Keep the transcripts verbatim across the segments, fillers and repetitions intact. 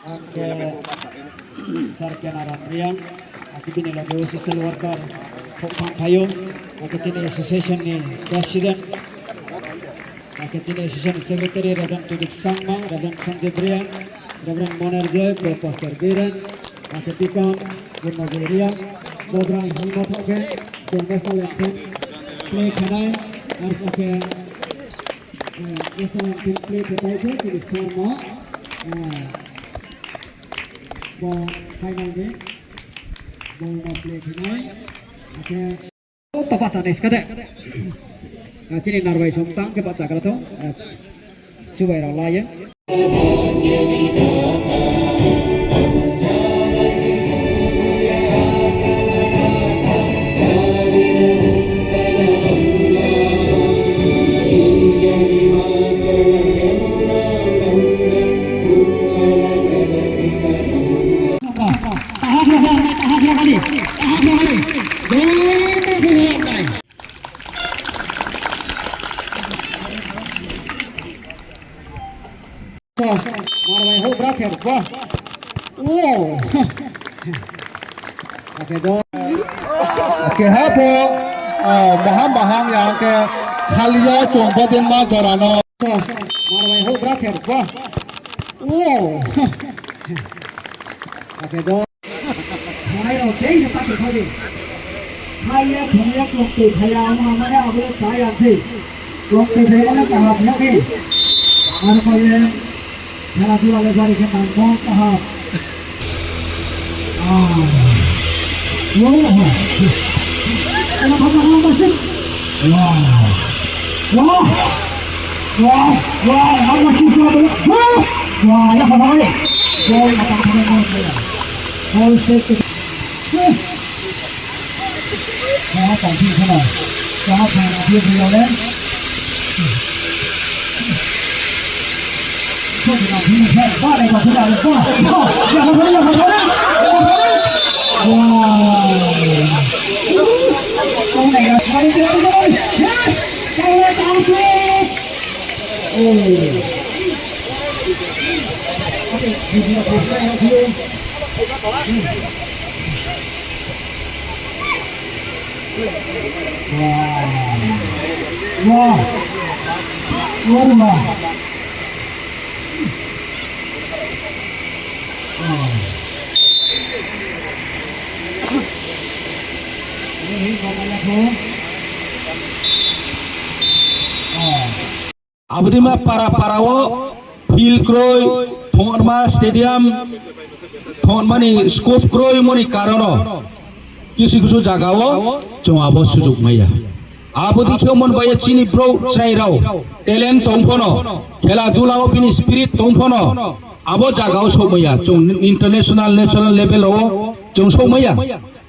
Ang khe Sir Kenaram Reang, ang khe bini loge o social worker Khokphang Phayung, ang khe chini association ni president, ang khe chini association secretary Reverend Tujip Sangma, Reverend Sanjib Reang, Reverend Moner Joy, Pro Pastor Biren, ang khe Deacon Purno Joy Reang, program himo thok khe, chwng national anthem play khanai, ang khe, eh, national anthem play khe tei khe chini sir no, eh, Bo final ni ball no play khinai. Ake to bacha nai skade. Chini narbai som tang ke bacha kala to. Chubai rok laye. Marwai ho bra kher ba. Wow. Ake do. Ake ha po. Ah, maham maham ya ke khalia chong ba den ma jora no. Marwai ho bra kher ba. Wow. Ake do. Hai rok tei se pati khadi. Hai ya thong ya klok tei phaya ama mane abo ta ya thei. Klok tei phaya na kahap ya ke. Ar ko ye. Khela dula le bari khe nangkong kaham. Ah. Wo. Ana pha pha pha. Wah. Wah. Wah. Wah. Wah. Wah. Ya pha pha. Wah. Wah. Wah. Wah. Wah. Wah. Wah. Wah. Wah. Wah. Wah. Wah. Abodima para para o field kroi, thongma stadium, thongmani scope kroi moni karono kisu kisu jaga o chwng abo sujuk maya. Abo dikhe mon bai chini bro chwrai rao talent tong phono, khela dula o bini spirit tong phono, abo jaga o sok maya, chwng international, national level o chwng sok maya.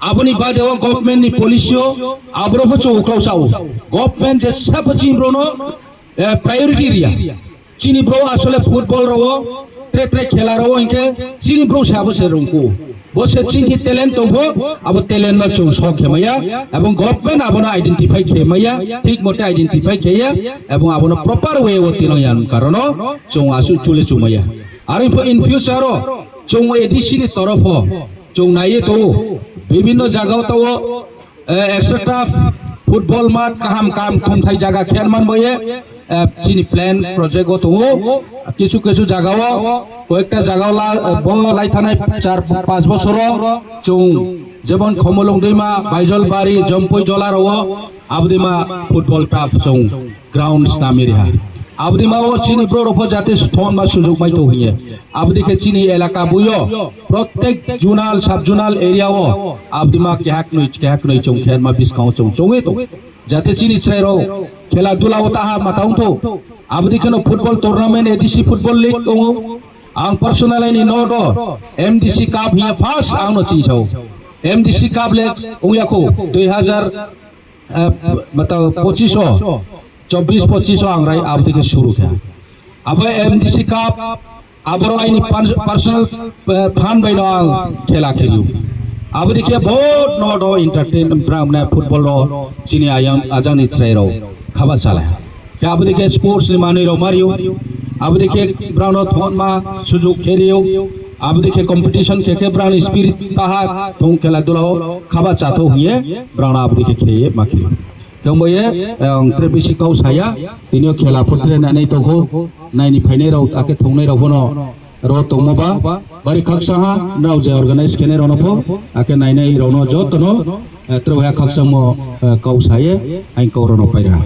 Aboni bade o government ni policy o aboro pho chwng ukhlau sao. Government je sabo chini bro no eh, priority riya. Chini bro asole football rao, tre tre khela rao hinkhe chini bro se abo se rungku. Bo se chini talent tongpho, abo talent no chwng sok khe maya, ebong government abono identify khe maya, thik mote identify khe ya, ebong abono proper way o tino ya karono chwng asu chule chumaya. Aro pho in future o chwng A D C ni torofo chwng naiye to bibhinno jaga o to eh, extra turf, football mat kaham kaham thumthai jaga khe man boye, eh, chini plan project o tongo. Kisu kisu jaga o, koyekta jaga o la, eh, bo lai thanai char panch bosor o chwng jemon Khomolong Dima, Baijol Bari, Jompui Jola rao abodima football turf chwng ground snami riha. Abodima o chini bro rao pho jate thon ma sujug mai to hiye. Abodi khe chini elaka buyo, protek zonal, sub zonal area o, abodima kehak nui, kehak nui chwng khe ma biskang o chwng chongwi tong. Jate chini chwrai rao khela dula o taha ma tong tho. Abodi kheno football tournament, A D C football league tongo. Ang personal ni no do, M D C cup hiya first ang no chinsao. M D C cup le ongya kho, dui hazar eh, mata pochis o, chobbish pochis o ang rai abodi khe suru khe. Abo M D C Cup, aboro aini pers-, personal, eh, fan bai no ang khela kheliu. Abodi khe bo no do entertain, bra mane football ro chini ayang ajang ni chwrai rao khaba chala. Khe abodi khe sports ni manwi rao mario. Abodi khe bra no thon ma sujuk kheliu. Aboni khe competition khe khe brang spirit tahak thung khela dula o khaba chathok hiye brang aboni khe kheye makhi. Tongboye ang tre bisi kau saya tini o khela phutre nanai tongkho naini phainai rok ake thongnai rok bono ro tongmo ba bari khaksa ha nrao je organize kene rono pho ake nainai rono jotono tre khaksa mo kau saye ain kau rono paira.